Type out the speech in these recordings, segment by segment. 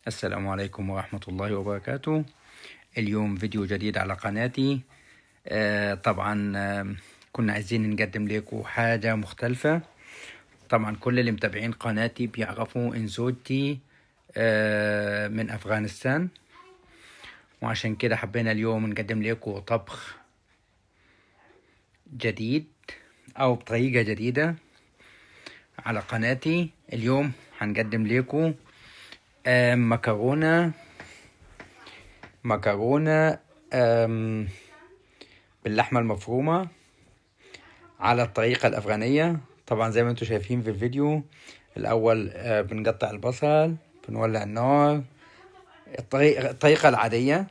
السلام عليكم ورحمة الله وبركاته. اليوم فيديو جديد على قناتي. طبعا كنا عايزين نقدم لكم حاجة مختلفة. طبعا كل اللي متابعين قناتي بيعرفوا ان زوجتي من افغانستان، وعشان كده حبينا اليوم نقدم لكم طبخ جديد او بطريقة جديدة على قناتي. اليوم هنقدم لكم مكرونة باللحمة المفرومة على الطريقة الأفغانية. طبعا زي ما انتم شايفين في الفيديو، الأول بنقطع البصل، بنولع النار، الطريقة العادية.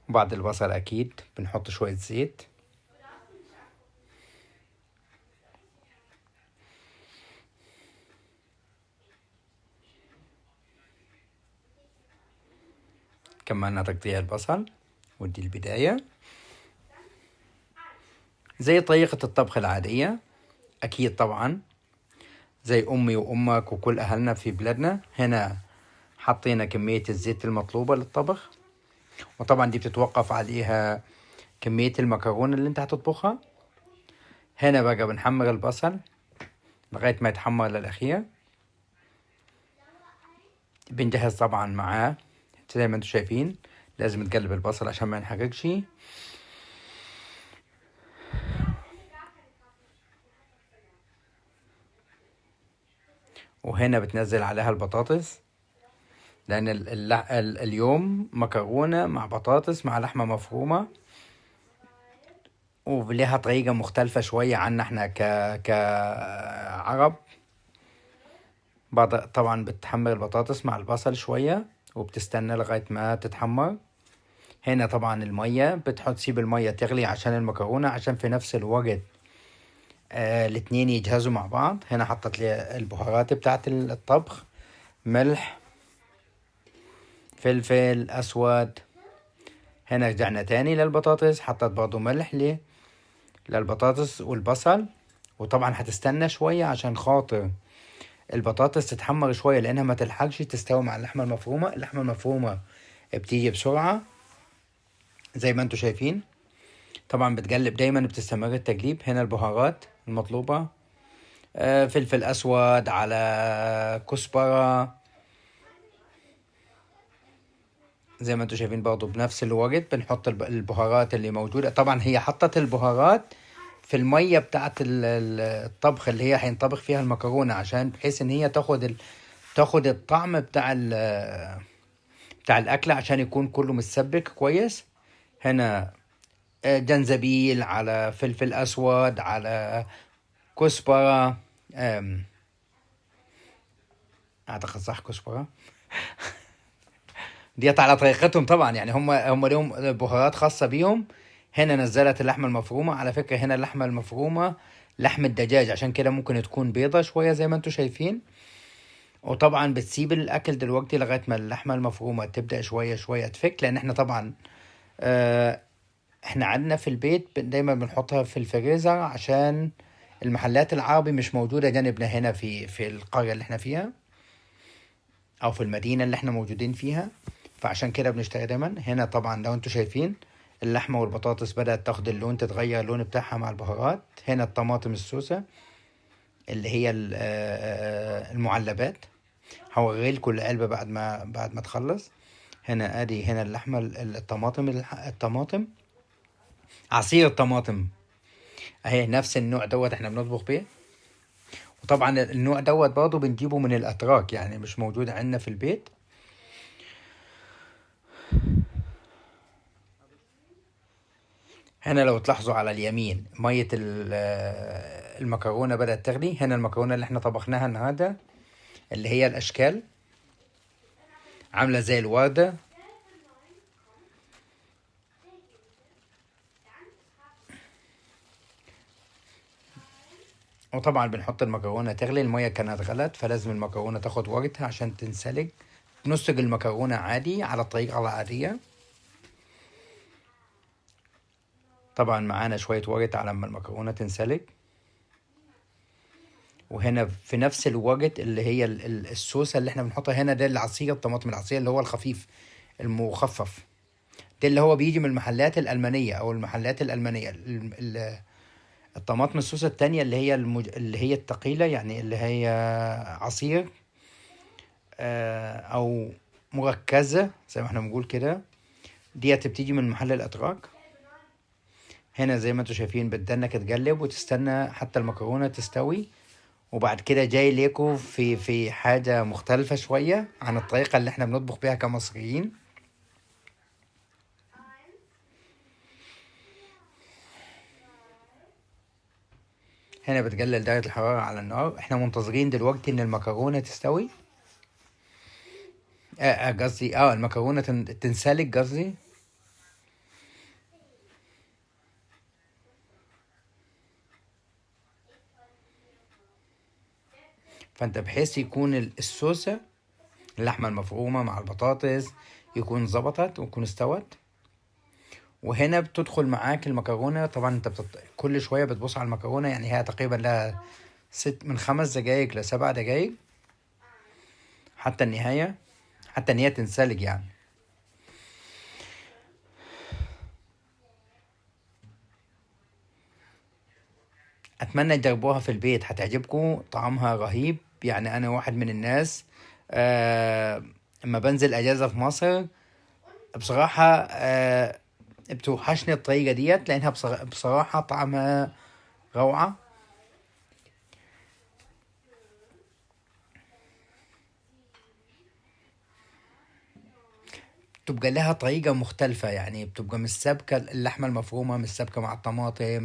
وبعد البصل أكيد بنحط شوية زيت. كملنا تقطيع البصل، ودي البداية زي طريقة الطبخ العادية أكيد، طبعا زي أمي وأمك وكل أهلنا في بلادنا. هنا حطينا كمية الزيت المطلوبة للطبخ، وطبعا دي بتتوقف عليها كمية المكرونة اللي انت هتطبخها. هنا بقى بنحمر البصل لغاية ما يتحمر للأخير. بنجهز طبعا معاه زي ما انتم شايفين، لازم تقلب البصل عشان ما ينحرقش. وهنا بتنزل عليها البطاطس، لأن اليوم مكرونة مع بطاطس مع لحمة مفرومة، ولها طريقة مختلفة شوية عنا احنا كعرب. بعد طبعا بتحمر البطاطس مع البصل شوية وبتستنى لغاية ما تتحمر. هنا طبعا المية بتحط، تسيب المية تغلي عشان المكرونة، عشان في نفس الوقت الاتنين يجهزوا مع بعض. هنا حطت لي البهارات بتاعت الطبخ، ملح، فلفل أسود. هنا رجعنا تاني للبطاطس، حطت برضو ملح للبطاطس والبصل. وطبعا هتستنى شوية عشان خاطر البطاطس تتحمر شوية، لأنها ما تلحقش تستوي مع اللحمة المفرومة. اللحمة المفرومة بتيجي بسرعة زي ما انتم شايفين. طبعا بتقلب دايما، بتستمر التقليب. هنا البهارات المطلوبة، فلفل أسود على كزبرة زي ما انتم شايفين. برضو بنفس الوقت بنحط البهارات اللي موجودة. طبعا هي حطت البهارات في المية بتاعت الطبخ اللي هي هينطبخ فيها المكرونة، عشان بحيث ان هي تاخد الطعم بتاع الأكلة، عشان يكون كله متسبك كويس. هنا جنزبيل على فلفل أسود على كزبرة، أعتقد صح كزبرة. ديت على طريقتهم طبعا، يعني هم لهم بهارات خاصة بيهم. هنا نزلت اللحمة المفرومة. على فكرة هنا اللحمة المفرومة لحم الدجاج، عشان كده ممكن تكون بيضة شوية زي ما انتم شايفين. وطبعا بتسيب الأكل دلوقتي لغاية ما اللحمة المفرومة تبدأ شوية شوية تفك، لأن احنا طبعا احنا عندنا في البيت دايما بنحطها في الفريزر، عشان المحلات العربي مش موجودة جنبنا هنا في القرية اللي احنا فيها أو في المدينة اللي احنا موجودين فيها، فعشان كده بنشتري دايما. هنا طبعا لو انتم شايفين اللحمة والبطاطس بدأت تاخد اللون، تتغير اللون بتاعها مع البهارات. هنا الطماطم السوسة اللي هي المعلبات، هوري لكم العلبة بعد ما تخلص. هنا ادي هنا اللحمة، الطماطم، الطماطم، عصير الطماطم اهي، نفس النوع دوت احنا بنطبخ بيه. وطبعا النوع دوت برضه بنجيبه من الاتراك، يعني مش موجود عندنا في البيت. هنا لو تلاحظوا على اليمين مية المكرونة بدأت تغلي. هنا المكرونة اللي احنا طبخناها النهاردة اللي هي الأشكال عاملة زي الوردة. وطبعا بنحط المكرونة تغلي. المية كانت غلت، فلازم المكرونة تاخد وقتها عشان تنسلق، بنسلق المكرونة عادي على الطريقة العادية. طبعا معانا شوية وقت على ما المكرونة تنسلق. وهنا في نفس الوقت اللي هي الصوص اللي احنا بنحطها هنا، ده العصير الطماطم، العصير اللي هو الخفيف المخفف ده اللي هو بيجي من المحلات الألمانية أو المحلات الألمانية. الطماطم الصوص التانية اللي هي اللي هي الثقيلة، يعني اللي هي عصير أو مركزة زي ما احنا بنقول كده، ديت بتيجي من محل الأتراك. هنا زي ما انتم شايفين بتدنك تقلب وتستنى حتى المكرونة تستوي، وبعد كده جاي ليكو في حاجة مختلفة شوية عن الطريقة اللي احنا بنطبخ بيها كمصريين. هنا بتقلل درجة الحرارة على النار. احنا منتظرين دلوقتي ان المكرونة تستوي، قصدي المكرونة تنسلق قصدي. فانت بحيث يكون الصوصة اللحمة المفرومة مع البطاطس يكون ظبطت ويكون استوت. وهنا بتدخل معاك المكرونة. طبعا انت كل شوية بتبص على المكرونة، يعني هي تقريبا لها من 5 دقايق ل7 دقايق حتى النهاية، حتى ان هي تنسلق يعني. اتمنى تجربوها في البيت، هتعجبكم، طعمها رهيب. يعني انا واحد من الناس لما بنزل اجازة في مصر بصراحة بتوحشني الطريقة ديت، لانها بصراحة طعمها روعة. بتبقى لها طريقة مختلفة، يعني بتبقى مش سابكة اللحمة المفرومة، مش سابكة مع الطماطم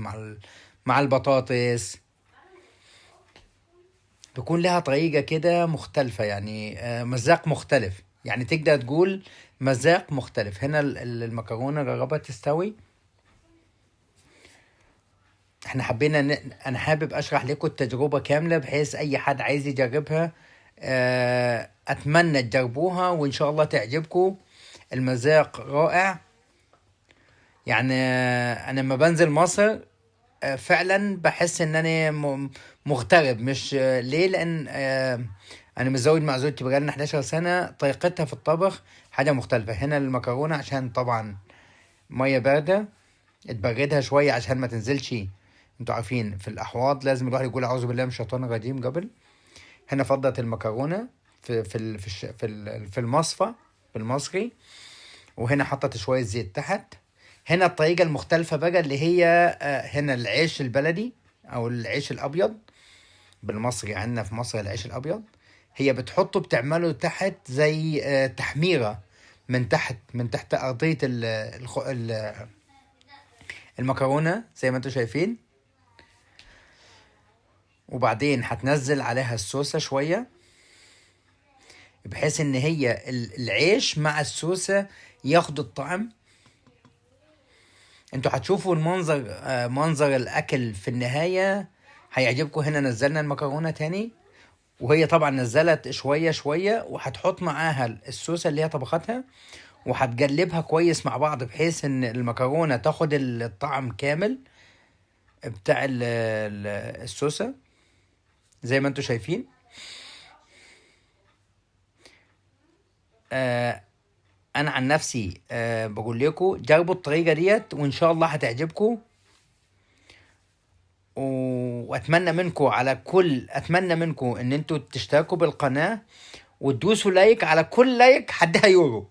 مع البطاطس، بيكون لها طريقة كده مختلفة، يعني مذاق مختلف، يعني تقدر تقول مذاق مختلف. هنا المكرونة جربت تستوي. احنا حبينا انا حابب اشرح لكم التجربة كاملة بحيث اي حد عايز يجربها، اتمنى تجربوها وان شاء الله تعجبكم. المذاق رائع. يعني انا لما بنزل مصر فعلا بحس ان انا مغترب، مش ليه؟ لان انا متزوج مع زوجتي بقالنا 11 سنة، طريقتها في الطبخ حاجة مختلفة. هنا المكرونة عشان طبعا مية باردة تبردها شوية عشان ما تنزلش، انتوا عارفين في الاحواض لازم الواحد يقول اعوذ بالله من الشيطان الرجيم قبل. هنا فضلت المكرونة في المصفى بالمصري، وهنا حطت شوية زيت تحت. هنا الطريقة المختلفة بقى اللي هي هنا العيش البلدي أو العيش الأبيض بالمصري، عندنا في مصر العيش الأبيض، هي بتحطه بتعمله تحت زي تحميرة من تحت، من تحت أرضية المكرونة زي ما انتم شايفين. وبعدين هتنزل عليها الصوصة شوية بحيث ان هي العيش مع الصوصة ياخدوا الطعم. انتوا هتشوفوا منظر الاكل في النهاية هيعجبكم. هنا نزلنا المكرونة تاني، وهي طبعا نزلت شوية شوية، وهتحط معاها الصوصة اللي هي طبختها، وهتقلبها كويس مع بعض بحيث ان المكرونة تاخد الطعم كامل بتاع الصوصة زي ما انتوا شايفين. انا عن نفسي بقول لكم جربوا الطريقة ديت وان شاء الله هتعجبكم. واتمنى منكم على كل، اتمنى منكم ان انتوا تشتركوا بالقناة وتدوسوا like على كل like حدها يورو.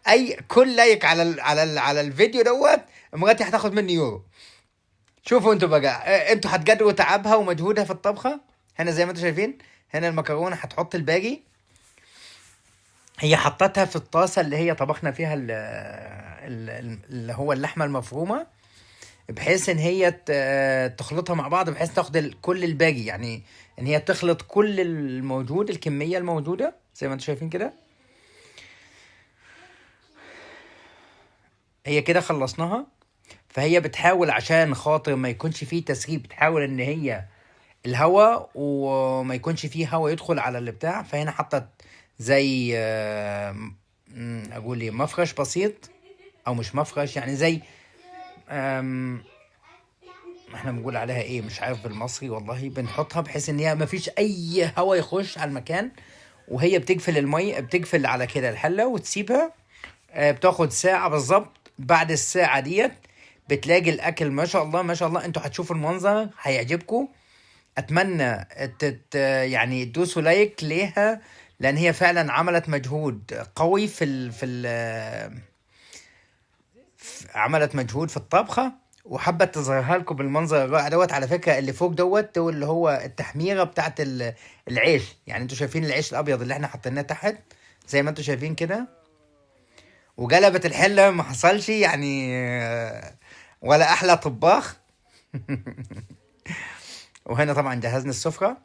اي كل like على الفيديو دوت مراتي هتاخد مني يورو. شوفوا انتوا بقى، انتوا هتقدروا تعبها ومجهودها في الطبخة. هنا زي ما انتوا شايفين هنا المكرونة هتحط الباقي، هي حطتها في الطاسة اللي هي طبخنا فيها اللي هو اللحمة المفرومة، بحيث ان هي تخلطها مع بعض، بحيث تاخد كل الباقي، يعني ان هي تخلط كل الموجود، الكمية الموجودة زي ما انتم شايفين كده. هي كده خلصناها. فهي بتحاول عشان خاطر ما يكونش فيه تسريب، بتحاول ان هي الهواء وما يكونش فيه هواء يدخل على اللي بتاع. فهنا حطت زي اقول ايه، مفرش بسيط او مش مفرش، يعني زي احنا بنقول عليها ايه مش عارف بالمصري والله، بنحطها بحيث ان هي ما فيش اي هواء يخش على المكان، وهي بتقفل المي، بتقفل على كده الحلة وتسيبها. بتاخد ساعة بالظبط. بعد الساعة ديت بتلاقي الاكل ما شاء الله ما شاء الله، انتوا هتشوفوا المنظر هيعجبكم. اتمنى يعني تدوسوا like ليها، لان هي فعلا عملت مجهود قوي في ال في ال عملت مجهود في الطبخة، وحبت تظهرها لكم بالمنظر الرائع دوت. على فكرة اللي فوق دوت هو اللي هو التحميره بتاعت العيش، يعني انتوا شايفين العيش الابيض اللي احنا حطيناه تحت زي ما انتوا شايفين كده، وقلبت الحلة ما حصلش يعني، ولا احلى طباخ. وهنا طبعا جهزنا السفرة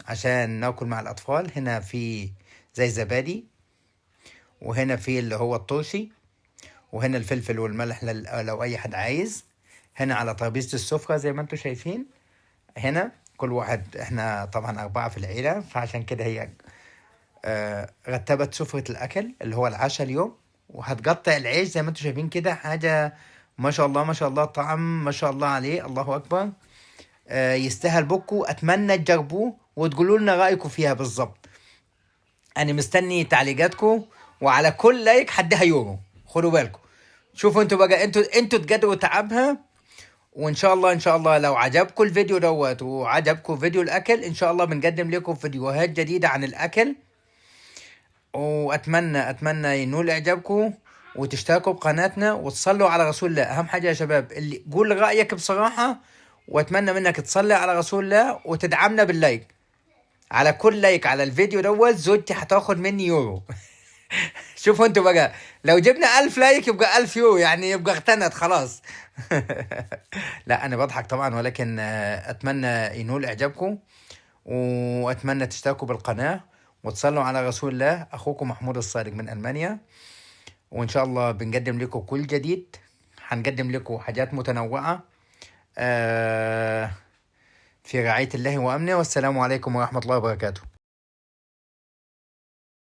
عشان ناكل مع الاطفال. هنا في زي زبادي، وهنا في اللي هو الطرشي، وهنا الفلفل والملح لو اي حد عايز. هنا على ترابيزة السفرة زي ما انتم شايفين، هنا كل واحد، احنا طبعا 4 في العيلة، فعشان كده هي رتبت سفرة الأكل اللي هو العشاء اليوم، وهتقطع العيش زي ما انتم شايفين كده، حاجة ما شاء الله ما شاء الله، طعم ما شاء الله عليه، الله أكبر. يستاهل بكو. أتمنى تجربوه وتقولوا لنا رأيكم فيها بالظبط. أنا مستني تعليقاتكم، وعلى كل like حدها يورو، خدوا بالكم. شوفوا انتوا بقى، انتوا تقدروا تعبها. وان شاء الله ان شاء الله لو عجبكم الفيديو دوت وعجبكم فيديو الاكل، ان شاء الله بنقدم لكم فيديوهات جديدة عن الاكل. واتمنى ينول اعجابكم وتشتركوا بقناتنا وتصلوا على رسول الله. اهم حاجة يا شباب، اللي قول رايك بصراحة، واتمنى منك تصلي على رسول الله وتدعمنا بال like. على كل like على الفيديو دوت زوجتي هتاخد مني يورو. شوفوا انتوا بقى، لو جبنا 1000 like يبقى 1000 يورو، يعني يبقى اغتنت خلاص. لا انا بضحك طبعا، ولكن اتمنى ينول اعجابكم، واتمنى تشتركوا بالقناة وتصلوا على رسول الله. اخوكم محمود الصادق من المانيا، وان شاء الله بنقدم لكم كل جديد، هنقدم لكم حاجات متنوعة. في رعاية الله وامنه، والسلام عليكم ورحمة الله وبركاته.